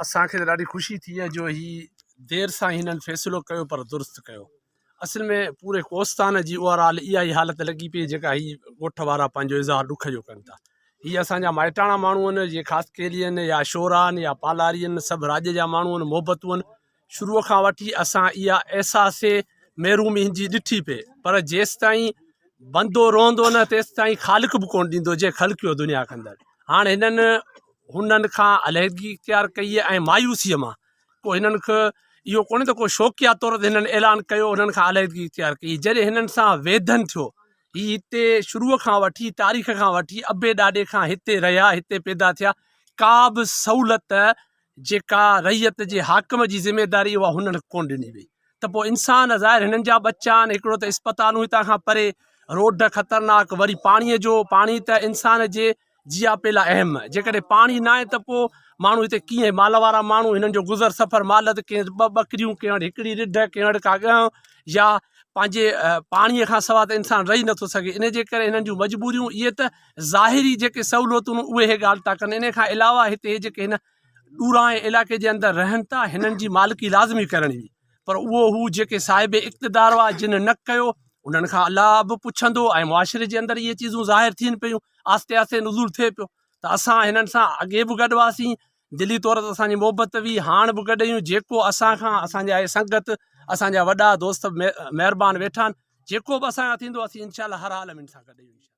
اسان کي ته ڏاڍي خوشي ٿي آهي جو هي دير سان هنن فيصلو ڪيو پر درست ڪيو. اصل ۾ پوري ڪوهستان جي اوور آل اها ئي حالت لڳي پئي جيڪا هي ڳوٺ وارا پنهنجو اظهار ڏک جو ڪن ٿا. هي اسان جا مائٽاڻا ماڻهو آهن جي خاص ڪيلي آهن يا شورا آهن يا پالاري آهن سڀ راڄ جا ماڻهو آهن محبتون آهن. شروع کان وٺي اسان اها احساس محرومي هن جي ڏٺي پئي پر جيستائين بندو روئندو نه تيستائين خالق به ڪونه ڏيندو جنهن خلقيو دنيا کي اندر هاڻ هنن هنن کان علحدگي اختيار ڪئي ۽ مايوسيء مان ڪو هنن کي اهو ڪونهي ته ڪو شوقيه طور تي هنن اعلان ڪيو هنن کان علحدگي اختيار ڪئي جڏهن هنن سان ويڌن ٿيو هي هتي شروع کان وٺي تاريخ کان وٺي ابي ڏاڏي کان هتي رهيا هتي پيدا ٿيا ڪا به سهولت جيڪا رعيت جي حاڪم جي ذميداري اها هنن کي ڪونه ڏني وئي ته پوء انسان ظاهر هنن جا ٻچا آهن هڪڙو ته اسپتالون هتان کان پري روڊ خطرناڪ وري پاڻي جو پاڻي ته انسان جي جياپي لاء اهم جيڪڏهن پاڻي ناهي ته پوء ماڻهو هتي ڪيئن مال وارا ماڻهو هنن جو گذر سفر مال ته ڪنهن وٽ ٻه ٻڪريون ڪنهن وٽ هڪڙي رڍ ڪنهن وٽ ڪا ڳهه يا پنهنجي پاڻي کان سواء ته انسان رهي نٿو سگهي ان جي ڪري هنن جون مجبوريون اهي ته ظاهري جيڪي سهولتون اهي هي ڳالهه ٿا ڪن ان کان علاوه هتي جيڪي هن ڏورانهين علائقي جي اندر رهن ٿا هنن جي مالڪي لازمي ڪرڻي هئي پر اهو هو جيڪي صاحب اقتدار هئا جن نه ڪيو انهن کان الله به پڇندو ۽ معاشري جي اندر اهي چيزون ظاهر ٿين پيون آهستي آهستي نزول ٿئي پيو ته اسان هنن سان اڳي به گڏ هئاسين دلي طور تي اسانجي محبت هئي هاڻ به گڏ آهيون جيڪو اسان کان اسانجا اهي سنگت اسانجا وڏا دوست مهربان ويٺا آهن جيڪو به اسان کان ٿيندو اسين انشاء الله هر حال ۾ هن سان گڏ آهيون.